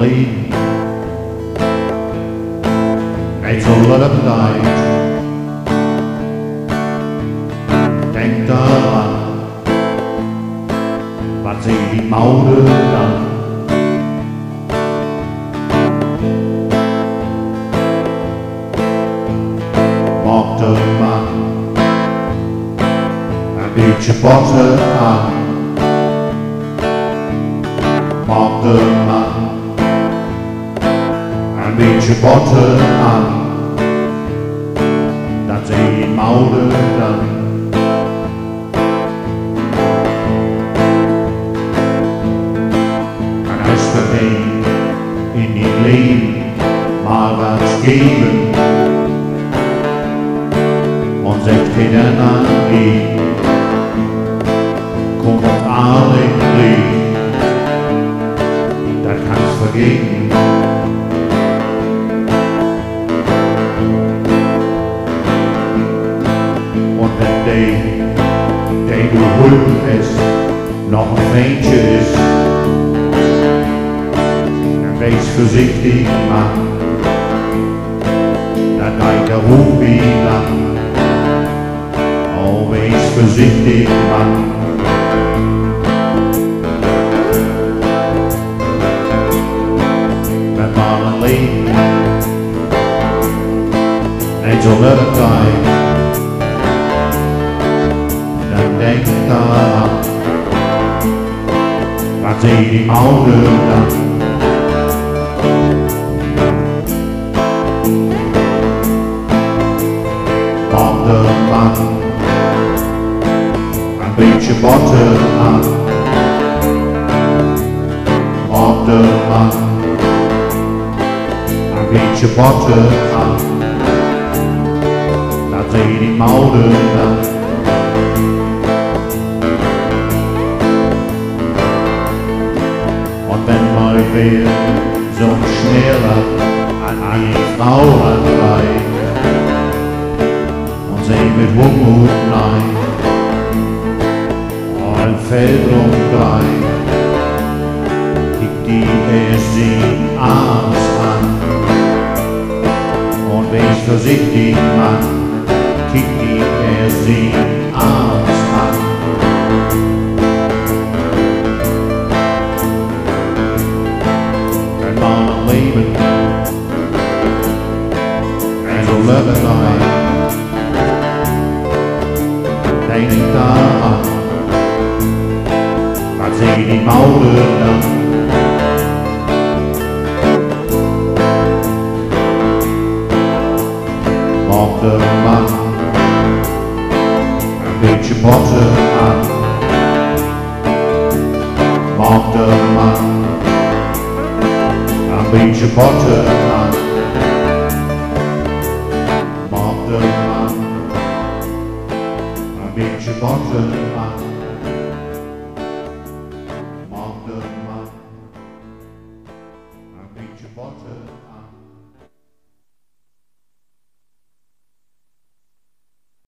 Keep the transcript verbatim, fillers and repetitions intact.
Leve, neet so lütt deit. Denk doran, wat sä dien Moder denn? Maak de Mann en bietje Botter an. Maak de Mann en bietje Botter an. Dat sä dien Moder denn. An hest du em in dien Leven mal wat geven un seggt he denn an di: Kumm, wat all ik krieg, dat kannst vergeten. Un wenn de, de du hulpen hest, noch en Feentje is, denn wees vörsichtig, Mann, dat deit de Rubi lang. Oh, wees vörsichtig, Mann. Wenn man en Leven neet so lütt deit, denn denk doran, wat sä dien Moder denn? Maak de Mann en bietje Botter an. Maak de Mann en bietje Botter an. Dat sä dien Moder denn. Un wenn mal weer so'n Smeerlapp an dien Fro ranreit un se mit Hunger un Neid all en Feld rümdreit, kiek di eerst sien Arms an. Un wees vörsichtig, Mann, kiek di eerst sien Arms an. Wenn man en Leven neet so lütt deit, denk doran, wat sä dien Moder denn? Maak de Mann en bietje Botter an. Maak de Mann en bietje Botter an. Maak de Mann en bietje Botter an.